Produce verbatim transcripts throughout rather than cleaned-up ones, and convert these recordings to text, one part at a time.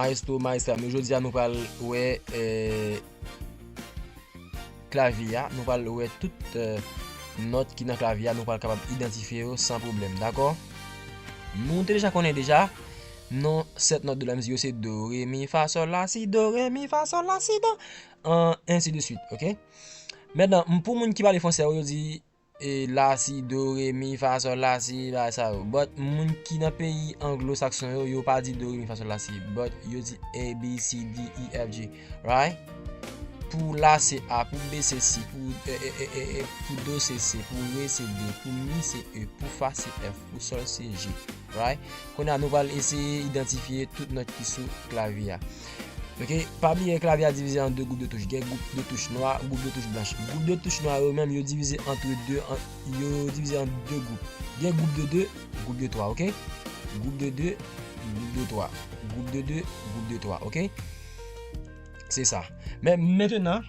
Maestro, maestra m yo, jodi a nou pral wè, eh, klavye a, nou pral wè tout, eh, nòt ki nan klavye a, nou pral kapab idantifye yo san pwoblèm, dakò? Nou te deja konnen deja, non sèt nòt de la mizik yo se do, re, mi, fa, sòl, la, si, do, re, mi, fa, sòl, la, si, do, an, ensi de swit, oke? Mentnan, m, pou moun ki pale fransè yo, yo di, e, la, si, do, re, mi, fa, sòl, la, si, bagay sa yo. But, moun ki nan peyi anglo-sakson yo, yo pa di do, re, mi, fa, sòl, la, si. But, yo di A, B, C, D, E, F, G. Right? Pou la, se A. Pou B, se Si. Pou, e, e, e, e, e, pou do, se C. Pou re, se D. Pou mi, se E. Pou fa, se F. Pou sòl, se G. Right? Kounye a, nou pral eseye idantifye tout nòt ki sou klavye a. Oke, pa bliye klavye a divize an de gwoup de touch. Gen gwoup de touch nwa, gwoup de touch blanch. Gwoup de touch nwa yo menm, yo divize antre de, an, yo divize an de gwoup. Gen gwoup de de, gwoup de twa, oke? Gwoup de de, gwoup de twa. Gwoup de de, gwoup de twa, oke? Se sa. Men mentnan,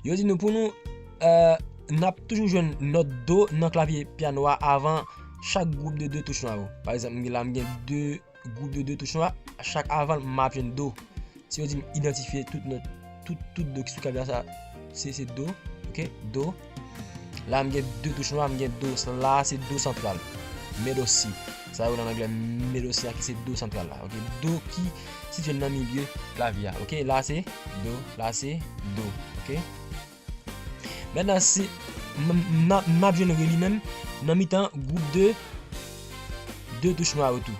yo di nou pou nou, eh, n ap toujou jwenn nòt do nan klavye pyano a avan chak gwoup de de touch nwa yo. Pa egzanp, m gen la, m gen de gwoup de de touch nwa, chak avan l, m ap jwenn do. Si yo di m idantifye tout nòt, tout, tout do ki sou klavye a, sa, se, se do, oke, do. La, m gen de touch nwa, m gen do, la, se do santral. Middle C. Sa yo nan anglè, middle C a ki se do santral la, oke. Do ki sitiye nan milye klavye a, oke. La, se do, la, se do, oke. Mentnan, si m, m, n ap, n ap jwenn re li menm nan mitan gwoup de, de touch nwa yo tou.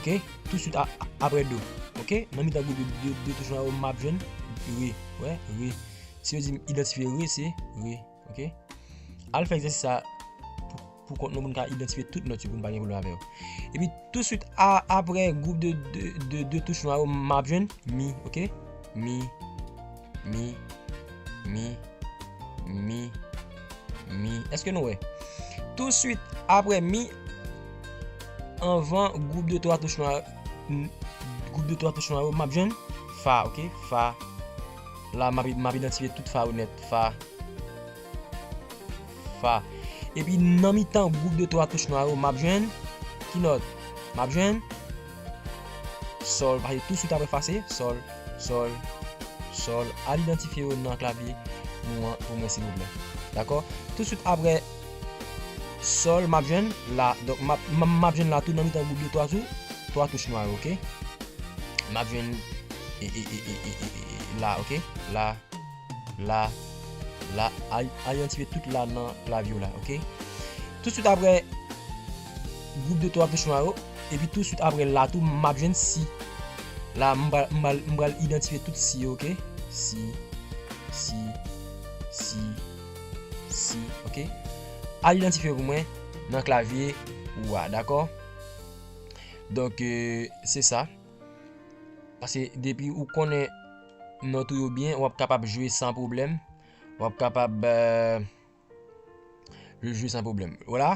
Oke? Touswit a, a, apre do. Oke? Nan mitan gwoup de, de, de touch nwa yo, m ap jwenn re. Wè, re. Si yo di m idantifye re, se re. Oke? Al fè egzèsis sa pou, pou kont nou pou n ka idantifye tout nòt yo pou n pa gen pwoblèm avè yo. Epi touswit a, apre gwoup de, de, de, de touch nwa yo, m ap jwenn mi, oke? Mi, mi, mi, mi, mi. Èske nou wè? Touswit apre mi, anvan gwoup de twa touch nwa, n-, gwoup de twa touch nwa yo, m ap jwenn fa, oke? Fa. La, m ap, m ap idantifye tout fa yo nèt. Fa. Fa. Epi nan mitan gwoup de twa touch nwa yo, m ap jwenn ki nòt? M ap jwenn sòl. Paske touswit apre fa se sòl, sòl, sòl. Al idantifye yo nan klavye nou an pou mwen, silvouplè. Dakò? Touswit apre sòl, m ap jwenn la. Donk, m ap, m ap, m ap jwenn la tou nan mitan gwoup de twa tou, twa touch nwa yo, oke? M ap jwenn e, e, e, la, oke? La. La, la, al, al idantifye tout la nan klavye w la, oke? Touswit apre gwoup de twa touch nwa yo, epi touswit apre la tou, m ap jwenn si. La, m pral, m pral, m pral idantifye tout si yo, oke? Si, si, si, si, oke? Al idantifye yo pou mwen nan klavye ou a, dakò? Donk, eh, se sa. Paske depi ou konnen nòt ou yo byen, w ap kapab jwe san pwoblèm. W ap kapab, eh, jwe san pwoblèm. Vwala.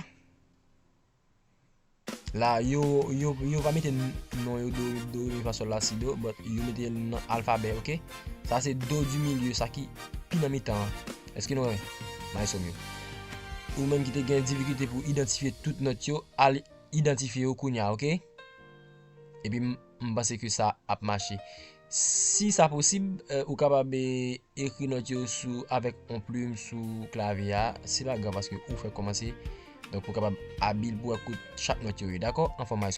La, yo, yo, yo pa mete n-, non yo do, do, re, mi, fa, sòl, la, si, do, but yo mete l nan alfabè, oke? Sa se do di milye, sa ki pi nan mitan an. Èske nou wè? Maestro m yo. Ou menm ki te gen difikilte pou idantifye tout nòt yo, al idantifye yo kounye a, oke? Epi m, m panse ke sa ap mache. Si sa posib, eh, ou kapab, eh, ekri nòt yo sou, avèk yon plim sou klavye a. Se pa grav paske ou fèk kòmanse. Donk, ou kapab abil pou wè kot chak nòt yo ye. Dakò? Anfòm, maestro.